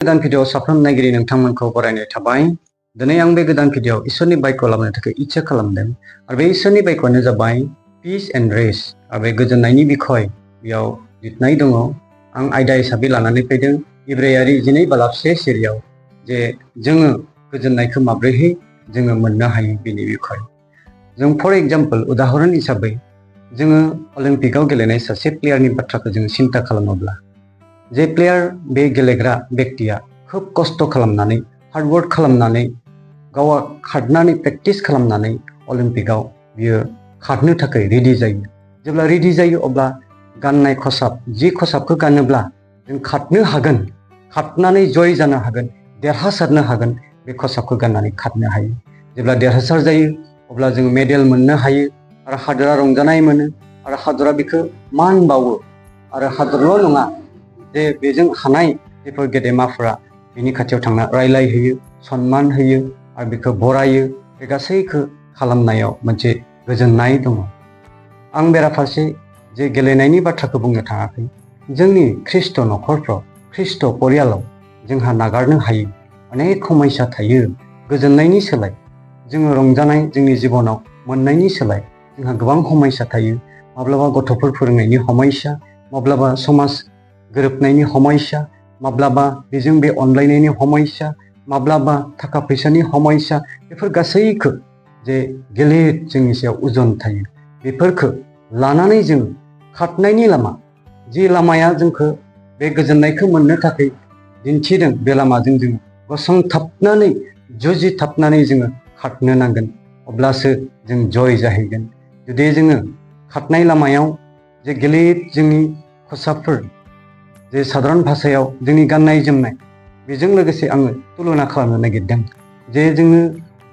गोदान भिडिअ साफ्रोम नायगिरि नोंथांमोनखौ बरायनाय थाबाय। दिनै आं बे गोदान भिडिअ इसोरनि बाइकखौ लाबोनो थाखाय इच्छा खालामदों आरो बे इसोरनि बाइकआनो जाबाय पिस एन्ड रेस्ट आरो बे गोजोननायनि बिखय बेयाव लिरनाय दङ। आं आयदा हिसाबै लानानै फैदों इब्रायारि 12:1 सिरियाव जे जोङो गोजोननायखौ माब्रैहाय जोङो मोननो हायो बेनि बिखय। जों फर एग्जाम्पल उदाहरन हिसाबै जोङो अलिम्पिकआव गेलेनाय सासे प्लेयारनि बाथ्राखौ जोङो सिन्था खालामोब्ला जे प्लेयार बे गेलेग्रा व्यक्तिया खोब खस्थ' खालामनानै हार्डवर्क खालामनानै गावआ खारनानै प्रेक्टिस खालामनानै अलिम्पिकआव बियो खारनो थाखाय रेडि जायो। जेब्ला रेडि जायो अब्ला गाननाय खसाब जि खसाबखौ गानोब्ला जों खारनो हागोन, खारनानै जय जानो हागोन, देरहासारनो हागोन, बे खसाबखौ गाननानै खारनो हायो। जेब्ला देरहासार जायो अब्ला जों मेडेल मोननो हायो आरो हादरा रंजानाय मोनो आरो हादरा बेखौ मान बावो आरो हादरल' नङा जे बेजों हानाय बेफोर गेदेमाफोरा बिनि खाथियाव थांना रायलायहैयो, सन्मान होयो आरो बेखौ बरायो। बे गासैखौ खालामनायाव मोनसे गोजोननाय दङ। आं बेराफारसे जे गेलेनायनि बाथ्राखौ बुंनो थाङाखै। जोंनि ख्रिस्ट' न'खरफ्राव ख्रिस्ट' परियालाव जोंहा नागारनो हायै अनेक समयसा थायो। गोजोननायनि सोलाय जोङो रंजानाय जोंनि जिबनाव मोननायनि सोलाय जोंहा गोबां समयसा थायो। माब्लाबा गथ'फोर फोरोंनायनि समयसा, माब्लाबा समाज गोरोबनायनि समयसा, माब्लाबा बेजों बे अनलायनायनि समयसा, माब्लाबा थाखा फैसानि समयसा, बेफोर गासैखौ जे गिलिर जोंनि सायाव उजन थायो बेफोरखौ लानानै जों खारनायनि लामा, जि लामाया जोंखौ बे गोजोननायखौ मोननो थाखाय दिन्थिदों, बे लामाजों जों गसंथाबनानै जुजिथाबनानै जोङो खारनो नांगोन। अब्लासो जों जय जाहैगोन। जुदि जोङो खारनाय लामायाव जे गिलिर जोंनि खसाबफोर जे साधारन भाषायाव जोंनि गाननाय जोमनाय बेजों लोगोसे आङो तुलना खालामनो नागिरदों जे जोङो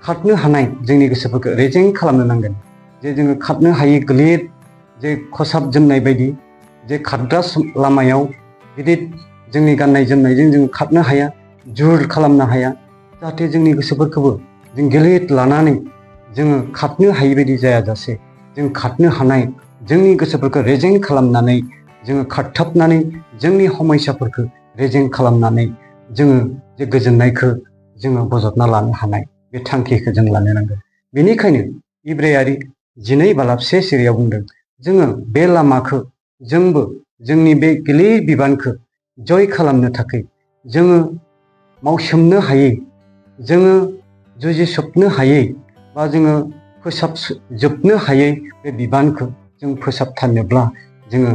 खारनो हानाय जोंनि गोसोफोरखौ रेजें खालामनो नांगोन। जे जोङो खारनो हायै गिलिर जे खसाब जोमनाय बायदि जे खारग्रा लामायाव गिदिर जोंनि गाननाय जोमनायजों जों खारनो हाया, जुर खालामनो हाया। जाहाथे जोंनि गोसोफोरखौबो जों गिलिर लानानै जोङो खारनो हायै बायदि जायाजासे जों खारनो हानाय जोंनि गोसोफोरखौ रेजें खालामनानै जोङो खारथाबनानै जोंनि समयसाफोरखौ रेजें खालामनानै जोङो जे गोजोननायखौ जोङो बजबना लानो हानाय बे थांखिखौ जों लानो नांगोन। बेनिखायनो इब्रायारि 12:1 सिरियाव बुंदों जोङो बे लामाखौ जोंबो जोंनि बे गिलिर बिबानखौ जय खालामनो थाखाय जोङो मावसोमनो हायै, जोङो जुजिसबनो हायै बा जोङो फोसाबजोबनो हायै बे बिबानखौ जों फोसाबथारनोब्ला जोङो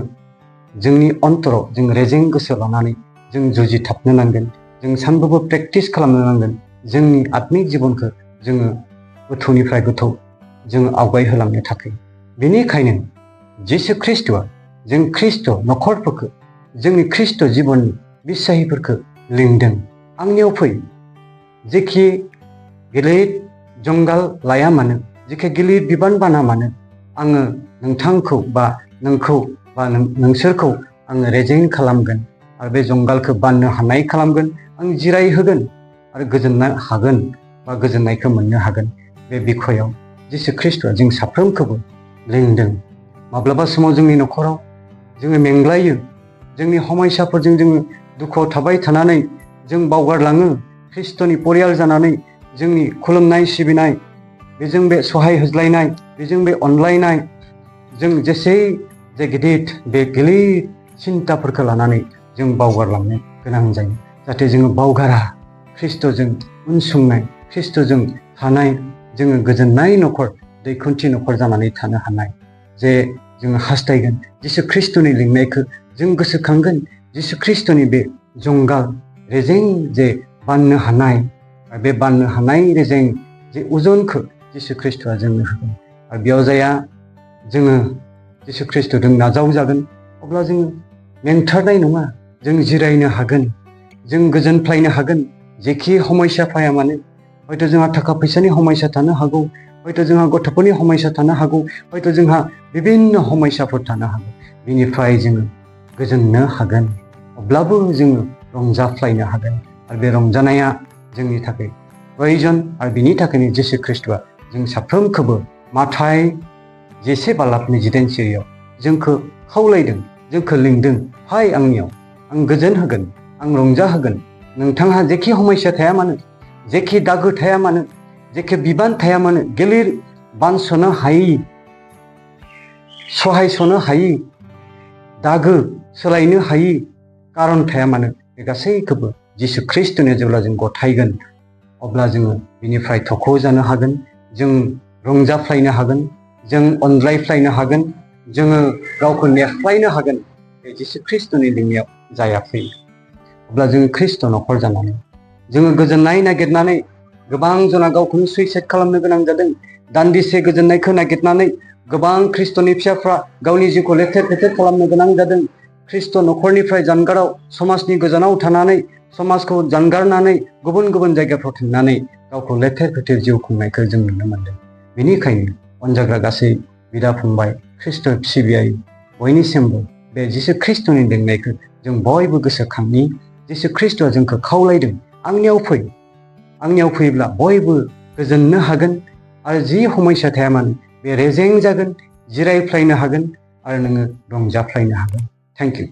जोंनि अन्तराव जों रेजें गोसो लानानै जों जुजिथाबनो नांगोन। जों सानफ्रोमबो प्रेक्टिस खालामनो नांगोन। जोंनि आत्मिक जिबनखौ जोङो गोथौनिफ्राय गोथौ जोङो आवगायहोलांनो थाखाय। बेनिखायनो जिसु ख्रिस्ट'आ जों ख्रिस्ट' न'खरफोरखौ जोंनि ख्रिस्ट' जिबननि बिसाहिफोरखौ लिंदों, आंनियाव फै। जेखि गिलिर जंगाल लाया मानो, जेखि गिलिर बिबान बाना मानो, आङो नोंथांखौ बा नोंखौ बा नोंसोरखौ आङो रेजें खालामगोन आरो बे जंगालखौ बाननो हानाय खालामगोन। आं जिरायहोगोन आरो गोजोननो हागोन बा गोजोननायखौ मोननो हागोन। बे बिखयाव जिसु ख्रिस्ट'आ जों साफ्रोमखौबो लिंदों। माब्लाबा समाव जोंनि न'खराव जोङो मेंग्लायो, जोंनि समयसाफोरजों जोङो दुखुआव थाबाय थानानै जों बावगारलाङो। ख्रिस्ट'नि परियाल जानानै जोंनि खुलुमनाय सिबिनाय, बेजों बे सहाय होज्लायनाय, बेजों बे अनलायनाय, जों जेसे जे गिदिर बे गिलिर सिन्ताफोरखौ लानानै जों बावगारलांनो गोनां जायो। जाहाथे जोङो बावगारा ख्रिस्ट'जों उनसंनाय, ख्रिस्ट'जों थानाय जोङो गोजोननाय न'खर, दैखुन्थि न'खर जानानै थानो हानाय जे जोङो हास्थायगोन। जिसु ख्रिस्ट'नि लिंनायखौ जों गोसोखांगोन। जिसु ख्रिस्ट'नि बे जंगाल रेजें जे बाननो हानाय, बे बाननो हानाय रेजें जे उजनखौ जिसु ख्रिस्ट'आ जोंनो होगोन। आरो बेयाव जाया जोङो जिसु ख्रिस्ट'जों नाजावजागोन अब्ला जोङो मेंथारनाय नङा। जों जिरायनो हागोन, जों गोजोनफ्लायनो हागोन। जेखि समयसा फाया मानो, हयथ' जोंहा थाखा फैसानि समयसा थानो हागौ, हयथ' जोंहा गथ'फोरनि समयसा थानो हागौ, हयथ' जोंहा बिभिन्न समयसाफोर थानो हागौ। बिनिफ्राय जोङो गोजोननो हागोन, अब्लाबो जोङो रंजाफ्लायनो हागोन। आरो बे रंजानाया जोंनि थाखाय प्रयजन। आरो बिनि थाखायनो जिसु ख्रिस्ट'आ जों साफ्रोमखौबो माथाय 11:19 सिरियाव जोंखौ खावलायदों, जोंखौ लिंदों, फाय आंनियाव, आं गोजोन होगोन, आं रंजा होगोन, नोंथंहा जेखि हमयसा थाया मानो, जेखि दागो थाया मानो, जेखि बिबान थाया मानो, गिलिर बानस'नो हायि, सहायस'नो हायि, दागो सोलायनो हायि कारन थाया मानो, बे गासैखौबो जिसु ख्रिस्टनो जेब्ला जों गथायगोन अब्ला जोङो बिनिफ्राय थख' जानो हागोन, जों रंजाफ्लायनो हागोन, जों अनज्लायफ्लायनो हागोन, जोङो गावखौ नेख्लायनो हागोन। बे जिसु ख्रिस्टनि लिंनायाव जायाखै। अब्ला जोङो ख्रिस्ट न'खर जानानै जोङो गोजोननाय नागिरनानै गोबां जना गावखौनो सुइसाइड खालामनो गोनां जादों। दान्दिसे गोजोननायखौ नागिरनानै गोबां ख्रिस्टनि फिसाफ्रा गावनि जिउखौ लेथेर फेथेर खालामनो गोनां जादों। ख्रिस्ट न'खरनिफ्राय जानगाराव समाजनि गोजानाव थानानै समाजखौ जानगारनानै गुबुन गुबुन जायगाफ्राव थांनानै गावखौ लेथेर फेथेर जिउ खुंनायखौ जों नुनो मोनदों। बेनिखायनो अनजाग्रा गासै बिदा फंबाय ख्रिस्ट सिबियारि बयनिसिमबो बे जिसु ख्रिस्टनि लिंनायखौ जों बयबो गोसोखांनि। जिसु ख्रिस्टआ जोंखौ खावलायदों, आंनियाव फै, आंनियाव फैब्ला बयबो गोजोननो हागोन आरो जि हमयसा थाया मानो बे रेजें जागोन, जिरायफ्लायनो हागोन आरो नोङो रंजाफ्लायनो हागोन। Thank you.